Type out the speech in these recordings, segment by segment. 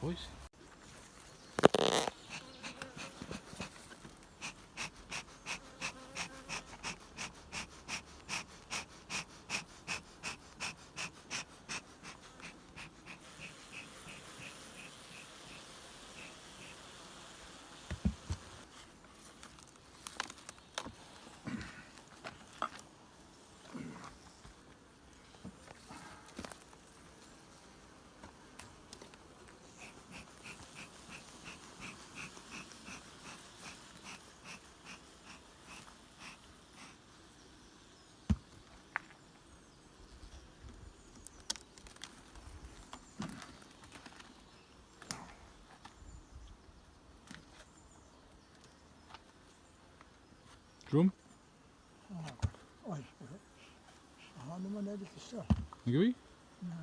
Boys. Drwm? Oes. A hon yma'n edrych isel. Nag yw i? Na.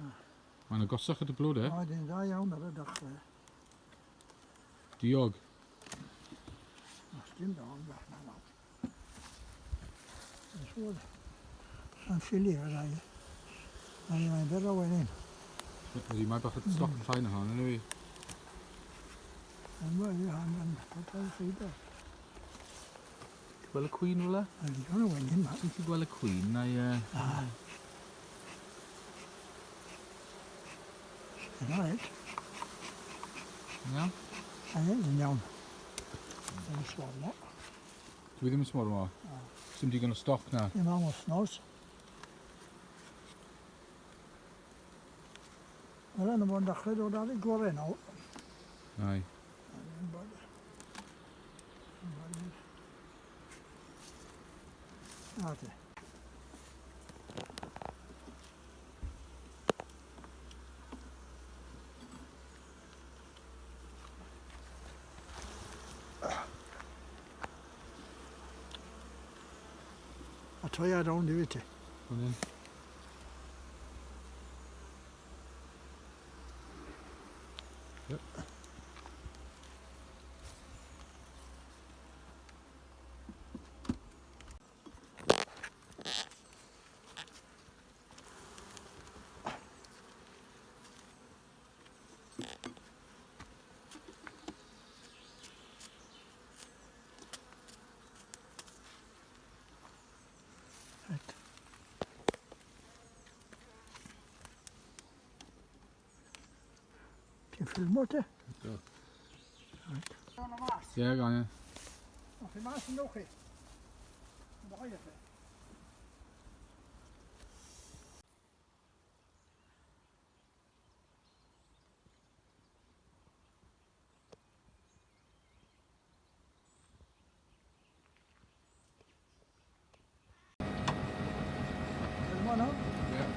Mae'n agosach at y blodau. Oedd hi'n dda iawn ar y dechrau. Diog. Os dim da, ond bach na nawr. Yn siŵr. Yn ffili fe rai. Mae mae'n byr o wedyn. Ydy, mae bach o stoc yn llai na hon, yn yw i? Yn wedi hon yn pobl ffeidio. Ti'n gweld y cwyn rhywle? Mae'n ddigon o wenyn ma. Ti'n gallu gweld y cwyn neu... Yna reit. Yn iawn? Yn iawn. Yn swormo. Dwi ddim yn swormo. Sim digon o stoc na. Dim am wythnos. Wel, yna fo'n dechrau dod ar ei gorau nawr. Ai. Na ti. A toi ar rownd i fi ti. Fan hyn. Yep. Right. Ti'n ffilmo te? Do. Right. Ie, gan ie. O, chi mas yn chi. Yn chi. Ffilmo nawr? Ie.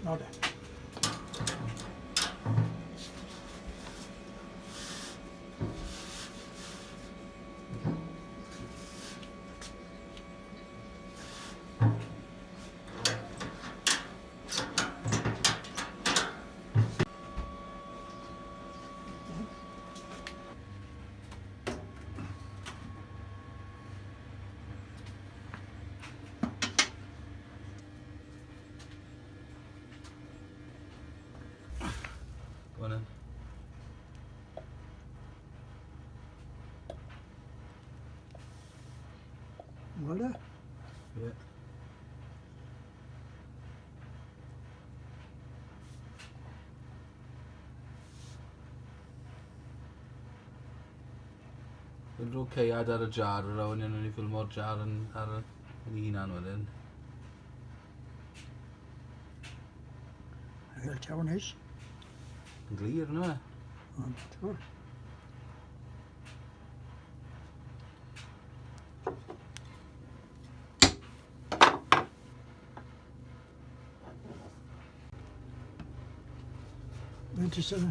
No de. Go on then. Wel e? Yeah. Yn rho ceiad ar y jar yr awn yn ei ffilmo'r jar yn, ar y, yn ei hunan wedyn. Wel, taw neis. Yn glir, yna fe? Ond, ti'n gwbod. Mae'n ti sy'n